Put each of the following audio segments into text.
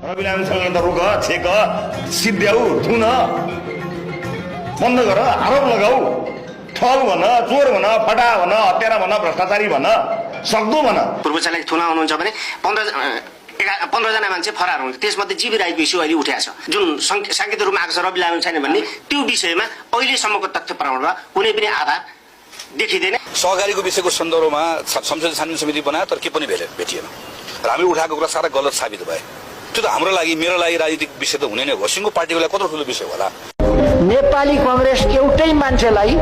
रवि लामिछानेले त रोक छेक सिद्ध्याउ थुन बन्द गर आरोप लगाऊ ठग भन चोर भन फटा भन हत्यारा भन भ्रष्टाचारी भन सक्दो भन पूर्वचालिक थुना हुनुहुन्छ भने 15 जना मान्छे फरार हुनुहुन्छ त्यसमध्ये जीवी राईको इस्यु अहिले उठेको छ जुन सांकेतिक रूपमा आएको छ रवि लामिछाने भन्ने त्यो विषयमा अहिलेसम्मको तथ्य प्रमाणमा कुनै पनि आधार देखिँदैन सहकारीको विषयको सन्दर्भमा संसदीय छानबिन समिति बनायो तर के पनि भेटिएन र हामीले उठाएको कुरा सारा गलत साबित भए त्यो त हाम्रो लागि मेरो लागि राजनीतिक विषय त हुने नै हो सिङ्गो पार्टीको लागि कत्रो ठुलो विषय होला नेपाली कांग्रेस एउटै मान्छेलाई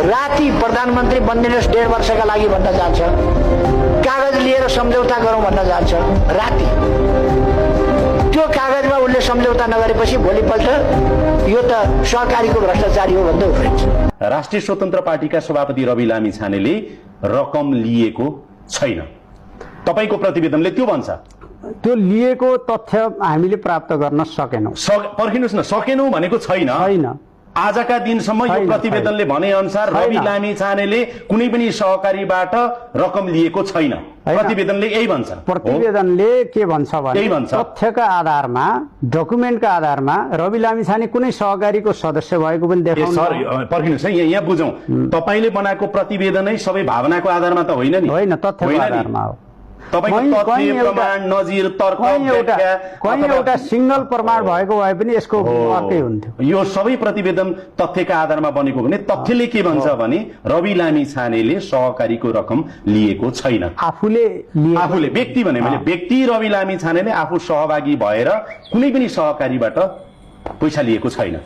राति प्रधानमन्त्री बनिदिनुहोस् 1.5 वर्षका लागि भन्न जान्छ कागज लिएर सम्झौता गरौँ भन्न जान्छ राति त्यो कागजमा उनले सम्झौता नगरेपछि भोलिपल्ट यो त सहकारीको भ्रष्टाचारी हो भन्दै उफ्रिन्छ राष्ट्रिय स्वतन्त्र पार्टीका सभापति रवि लामिछानेले रकम लिएको छैन तपाईको प्रतिवेदनले त्यो भन्छ त्यो लिएको तथ्य हामीले प्राप्त गर्न सकेनौं पर्खिनुस् न सकेनौं भनेको छैन आजका दिनसम्म यो प्रतिवेदनले भने अनुसार रवि लामिछानेले कुनै पनि सहकारीबाट रकम लिएको छैन प्रतिवेदनले यही भन्छ प्रतिवेदनले के भन्छ भने तथ्यका आधारमा डकुमेन्टका आधारमा रवि लामिछाने कुनै सहकारीको सदस्य भएको पनि देखाउनु सर पर्खिनुस् है यहाँ बुझौं तपाईले बनाएको प्रतिवेदनै सबै भावनाको आधारमा त होइन नि होइन तथ्यको आधारमा हो तपाईको तथ्य प्रमाण नजिर तर्क एउटा सिंगल प्रमाण भएको भए पनि यसको अर्कै हुन्थ्यो यो सबै प्रतिवेदन तथ्यका आधारमा बनेको भने तथ्यले के भन्छ भने रवि लामिछानेले सहकारीको रकम लिएको छैन आफूले व्यक्ति भने मैले व्यक्ति रवि लामिछानेले आफू सहभागी भएर कुनै पनि सहकारीबाट पैसा लिएको छैन